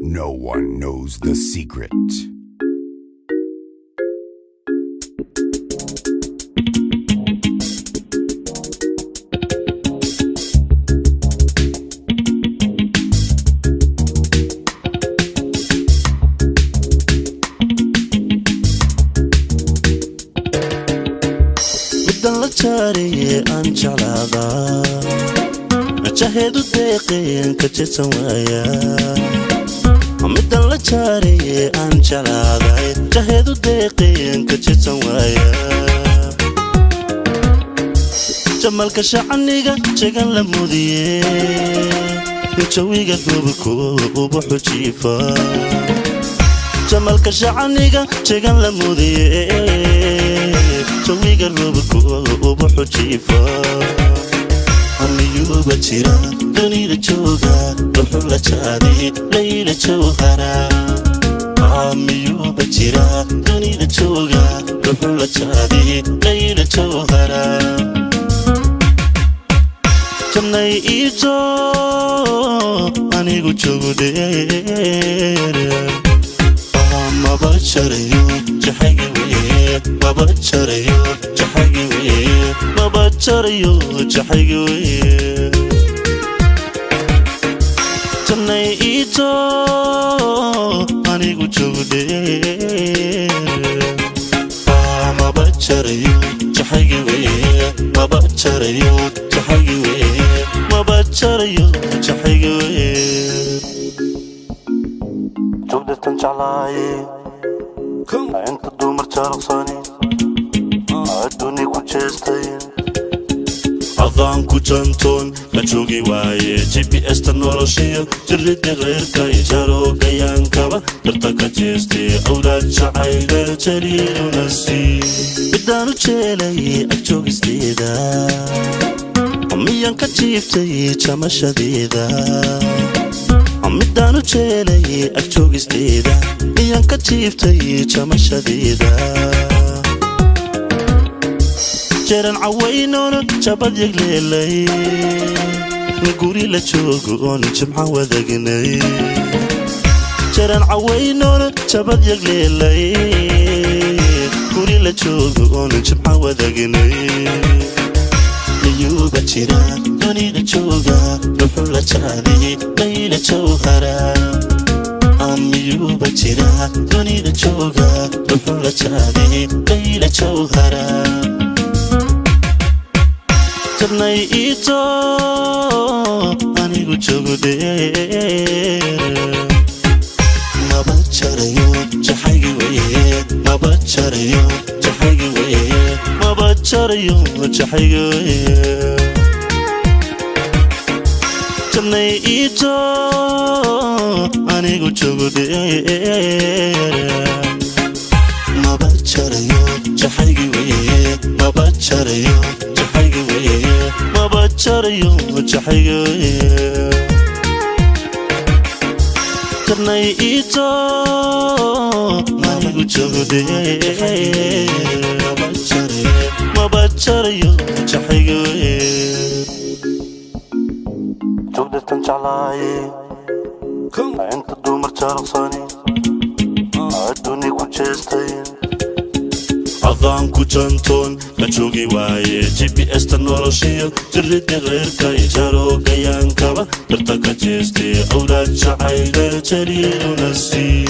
No one knows the secret. Midaan la jaariye aan jeclaadaa, majaheedu deeqeen ka jeedsan waaya. Midaan la jaariye aan jeclaaday, jaheedu deeqeen ka jeedsan waaya. Jamalka shacaniga jegan la mudiye, jawiga roobku ubaxu jiifa. Jamalka shacaniga jegan la mudiye, jawiga roobku ubaxu jiifa. Miyuuba jira dunida jooga wuxuu la jaaday Layla Jawhara? Miyuuba jira dunida jooga wuxuu la jaaday Layla Jawhara? Jannay iito anigu joogo dheer, maba jarayo jaxaygi weye, maba jarayo jaxaygi weye, maba jarayo jaxaygi weye. Jannay iito anigu joogo dheer, maba jarayo jaxaygi weye, maba jarayo jaxaygi weye, maba jarayo jaxaygi weye. Joogdatan jeclaaye inta dumar jaaraqsani adduuni ku jeestay, adaan ku jantoon la joogi waaye. GPS-ta noloshiyo jirida reerka jaro gayaankaba darta ka jeestay, awlaad jacayle jaliiluna sii. Midaan u jeelay ag joogisteeda, miyaan ka jiiftay jamashadeeda? Midaan u jeelay ag joogisteeda, miyaan ka jiiftay jamashadeeda? Jeran cawaynoon jabad yagleelay, guri la joogo oon jimca wadagnay. Jeran cawaynoon jabad yagleelay, guri la joogo oon jimca wadagnay. Miyuuba jira dunida jooga wuxuu la jaaday Layla Jawhara? Miyuuba jira dunida jooga wuxuu la jaaday Layla Jawhara? Jannay iito anigu joogo dheer, maba jarayo jaxaygi weye, maba jarayo jaxaygi weye, maba jarayo jaxaygi weye. Jannay iito anigu joogo dheer, maba jarayo jaxaygi weye, maba jarayo jaxaygi weye, maba jarayo jaxaygi weye. Jannay iito anigu joogo dheer, maba jarayo jaxaygi weye. Joogdatan jeclaaye inta dumar jaaraqsani adduuni ku jeestay, adaan ku jantoon la joogi waaye. GPS-ta noloshiyo jirida reerka jaro gayaankaba darta ka jeestay, awlaad jacayle jaliiluna sii.